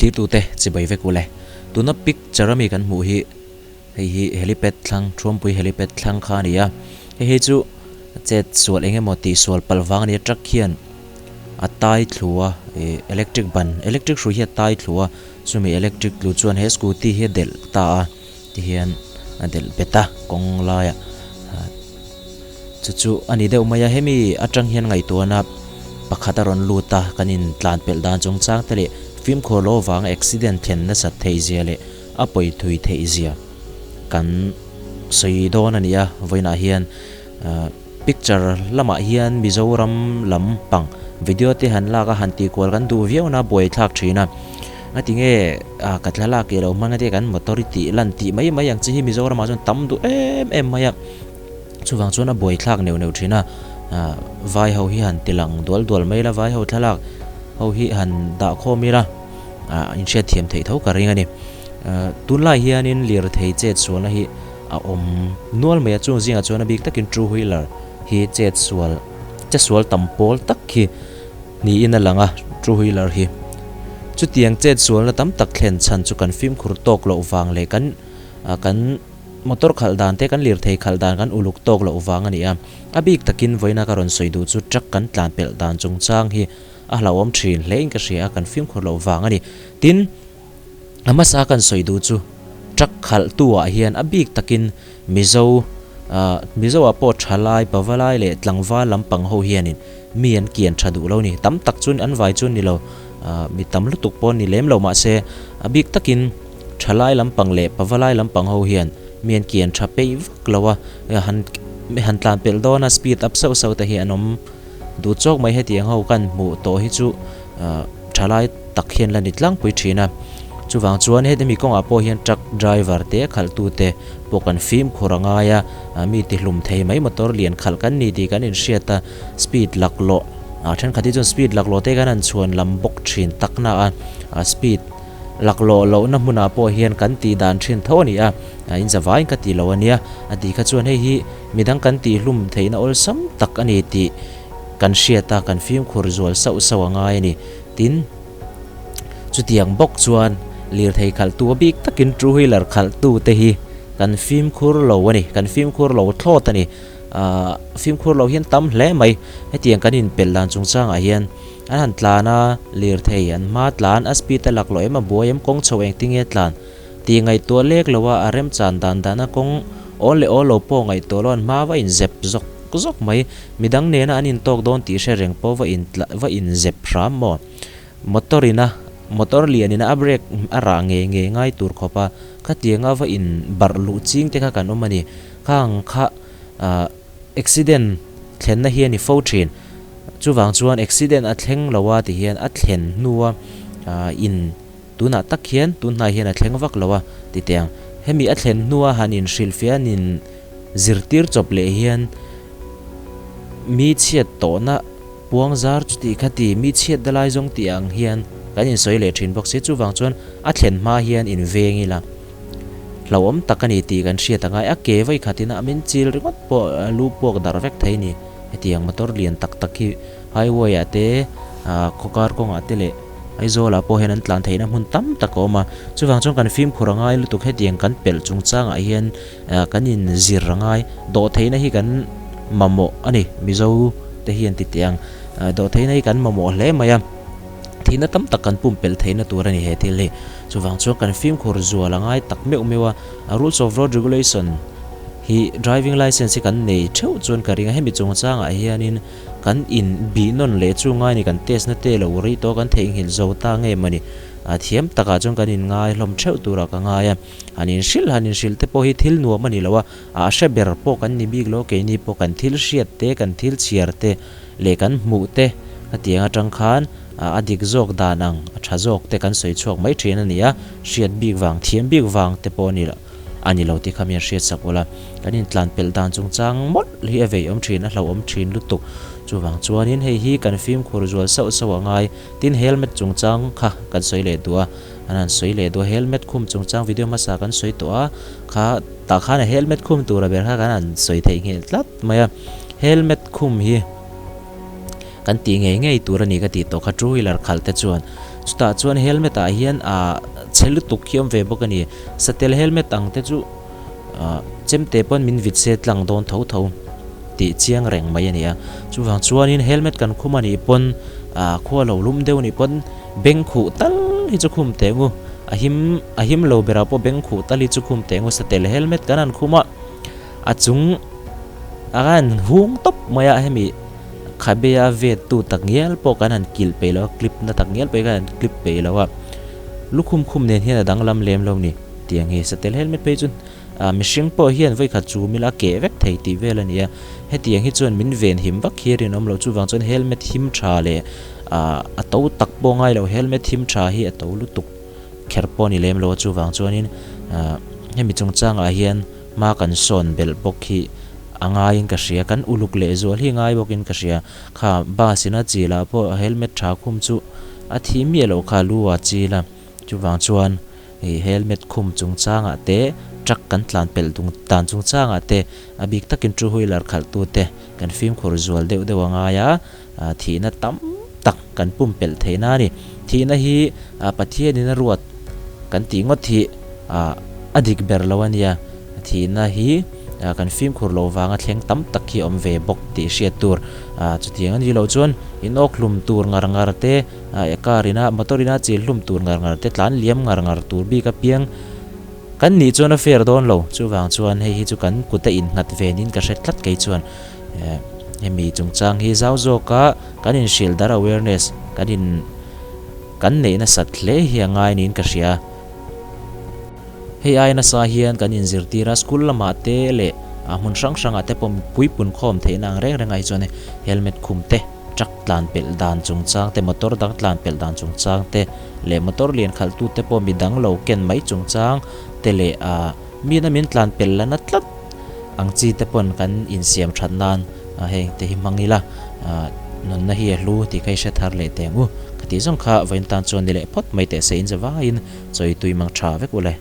Thlirtute chibai vek ule. Tuna picture ami kan hmuh hi hei hi helipad thlang Thuampui helipad thlang kha a ni a. Hei hi chu chet sual eng emaw tih sual palh vang a ni a truck hian a tai thlu a ih electric ban electric hrui hi a tai thlu a chumi electric tlu chuan he scooty hi a delh ta a tihian a delh bet a kawng laiah chu chu a ni deuh mai a hemi atang hian ngaihtuahna pakhat a rawn lut a kan in tlan pelh dan chung chang te leh fimkhur lo vang accident thlen nasat theih zia leh a pawi thui theih zia kan sawi dawn a ni a vawiinah hian ahh picture lamah hian Mizoram lam pang video te han lak a han tihkual kan duh viau na buaithlak thin a a ti nge ah ka thlalak ilo hmang ate kan motor i tih lan tih mai mai ang chi hi Mizoramah chuan tam duh em em mai a chuvang chuan a buaithlak neuh neuh thin a ah vai ho hi han ti lang dual dual mai ila vai ho thlalak ho hi han dah khawm ila ah inhriat thiam theih tho ka ring a ni ah tunlai hianin lirthei chet sualna hi a awm nual mai a chung zingah chuan a bik takin two wheeler hi chet sual che sual tam pawl tak hi niin a lang a two wheeler hi chutiang chet sualna tam tak thlen chhan chu kan fimkhur tawk loh vang leh kan ah kan motor khalh dan te kan lirthei khalh dan kan uluk tawk loh vang a ni a a bik takin vawiina ka rawn sawi duh chu truck kan tlan pelh dan chungchang hi a hlauhawm thin hle in ka hria a kan fimkhur loh vang a ni tin A hmasa kan sawi duh chu truck khalh tu ah hian a bik takin Mizo ah Mizo ah pawh thalai pavalai leh tlangval lampang ho hianin mi an kian tha duh lo ni. Tam tak chuan an vai chu ni lo ah mi tam lutuk pawh ni lem lo mahse a bik takin thalai lampang leh pavalai lampang ho hian mi an kian tha peih vak lo a han han tlan pelh dawn a speed up sauh sauh te hi an awm duh chawk mai hetiang ho kan hmuh tawh hi chu ah thalai tak hian la ni tlangpui thin a chuvang chuan heti kawngah pawh hian truck driver te khalh tu te pawh kan fimkhur a ngai a ah mi ti hlum thei mai motor lian khalh kan ni tih kan inhriat a speed laklawh ah thenkhat hi chuan speed laklawh te kan han chhuan lam bawk thin tak na a ah speed laklawh lohna hmunah pawh hian kan tih dan thin tho a ni a ah in zavaiin ka tih loh a nia a tih kha chuan hei hi midang kan tih hlum theihna awlsam tak a ni tih kan hriat a kan fimkhur zual sauh sauh a ngai a ni. Tin, chutiang bawk chuan lirthei khalhtu a bik takin two wheeler khalhtu te hi kan fimkhur lo a ni, kan fimkhur lo thlawt a ni. Ahh fimkhur lo hian tam hle mai. Hetiang kan inpelh dan chungchangah hian an han tlan a, lirthei an hma tlan a speed a laklawh em a buai em kawng chho engtinge tlan tih ngaihtuah lek lo a, a remchan dan dana kawng awl leh awl lo pawh ngaihtuah lo an hma va inzep zawk zawk mai. Midang nena an intawk dawn tih hre reng pawh va in va inzep hram maw? Motor ina motor lian ina a brake a rah ngei ngei ngai tur khawp a, khatianga va in barh luh ching te kha kan awm a ni. Khang kha ah accident thlenna hi a ni fo thin. Chuvang chuan accident a thleng lo a ti hian a thlen hnua ah in tunah tak hian tun hnai hian a thleng vak lo a ti teh ang. Hemi a thlen hnua han inhrilhfiah an in zirtir chawp leh hian Mi chhiat tawhna puang zar chuti kha ti, mi chhiat da lai zawng tih ang hian kan insawi leh thin bawk si. Chuvang chuan a thlen hma hian inveng ila hlauhawm tak a ni tih kan hriat a ngai. A ke vawi khatin a min chil ringawt pawh lu puak darh vek thei a ni. Hetiang motor lian tak tak hi highway ah te khawkar kawngah te leh Aizawlah pawh hian an tlan theihna hmun tam tak a awm a. Chuvang chuan kan fimkhur a ngai lutuk hetiang kan pelh chungchangah hian Kan inzir a ngai. Dawhtheihna hi kan mamawh a ni. Mizo te hian ti teh ang. Dawhtheihna hi kan mamawh hle mai a. Thihna tam tak kan pumpelh theihna tur a ni he thil hi. Chuvang chuan kan fimkhur zual a ngai tak meuh meuh a. Rules of Road Regulation hi driving license hi kan nei theuh chuan ka ring a. Hemi chungchangah hianin kan inbih nawn leh chu ngai a ni. Kan test na te lo rei tawh a kan theihnghilh zo ta nge mawni. A thiam takah chuan kan inngai hlawm theuh turah ka ngai a. Han inhrilh han inhrilh te pawh hi thil nuam a ni lo a, a hre ber pawh kan ni bik lo, keini pawh kan thil hriat te, kan thil chhiar te leh kan hmuh te hetiang atang khan a dik zawk dan ang, a tha zawk te kan sawi chhuak mai thin a ni a, hriat bik vang, thiam bik vang te pawh a ni a ni lo tih kha mian hriat sak ula. Kan intlan pelh dan chungchang mawlh hi a vei awm thin, a hlauhawm thin lutuk. Chuvang chuanin hei hi kan fimkhur zual sauh sauh a ngai. Tin helmet chungchang kha kan sawi leh duh a. An han sawi leh duh a, helmet khum chungchang video hmasa kan sawi tawh a, kha tah khan a helmet khum tura ber kha kan han sawi theih nghel tlat mai a, helmet khum hi kan tih ngei ngei tur a ni ka tih tawh kha two wheeler khalh te chuan Chutah chuan helmet ah hian ah chhe lutuk hi a awm ve bawk a ni. Satel helmet ang te chu ah chemte pawn min vit se tlang dawn tho tho tih chiang reng mai a ni a. Chuvang chuanin helmet kan khum a nih pawn ah khua lo lum deuh a nih pawn beng khuh tal hi chu khum teh ngu. A him a him lo berah pawh beng khuh tal hi chu khum teh ngu. Satel helmet kan han khum a a chung a han hung tawp mai a hemi Khabe a vet tu tak ngial pawh kan han kilh peih lo a, clip na tak ngial pawh hi kan han clip peih lo a, lukhum khum nen hian a danglam lem lo ni tiang hi satel helmet phei chu ah mihring pawh hian vawikhat chum ila a keh vek thei tih vel a ni a, hetiang hi chuan min ven him vak hi a rinawm loh chuvang chuan helmet him tha leh ah a to tak pawh ngai lo helmet him tha hi a to lutuk kher pawh a ni lem lo a chuvang chuanin ah hemi chungchangah hian. Hma kan sawn belh bawk hi a ngaiin ka hria, kan uluk leh zual hi ngai bawkin ka hria. Kha bus ina chil ah pawh helmet tha khum chu a thi miah loh kha lu a chil a, chuvang chuan ih helmet khum chungchangah te truck kan tlan pelh dung dan chungchangah te a bik takin two wheeler khalh tu te kan fimkhur zual deuh deuh a ngai a, thihna tam tak kan pumpelh theihna a ni. Thihna hi Pathianin a ruat kan tih ngawt hi a dik ber lo a nia. Thihna hi kan fimkhur loh vanga thleng tam tak hi a awm ve bawk tih hriat tur. Chutiang a nih loh chuan inawk hlum tur ngar ngar te, car ina motor ina chil hlum tur ngar ngar te, tlan liam ngar ngar tur bik apiang kan nih chuan a fair dawn lo. Chuvang chuan hei hi chu kan kut a innghat ve niin ka hre tlat kei chuan. Hemi chungchang hi zau zawka kan inhrilh dar awareness kan in kan neih nasat hle hi a ngai niin ka hria. Hei ai nasa hian kan inzirtir a, school lamah te leh a hmun hrang hrangah te pawh mipui pun khawm theihna ang reng rengah hi chuan helmet khum te, truck tlan pelh dan chungchang te, motor dang tlan pelh dan chungchang te leh motor lian khalhtu te pawh midang lo ken mai chungchang te leh ah mina min tlan pelh la na tlat Ang chi te pawn kan insiam that nan heng te hi hmang ila nunna hi a hlu tih kha i hre thar leh teng u. Ka tih zawng kha vawiin tan chuan ni leh phawt mai teh se in za vaiin chawi tui mang tha vek u le.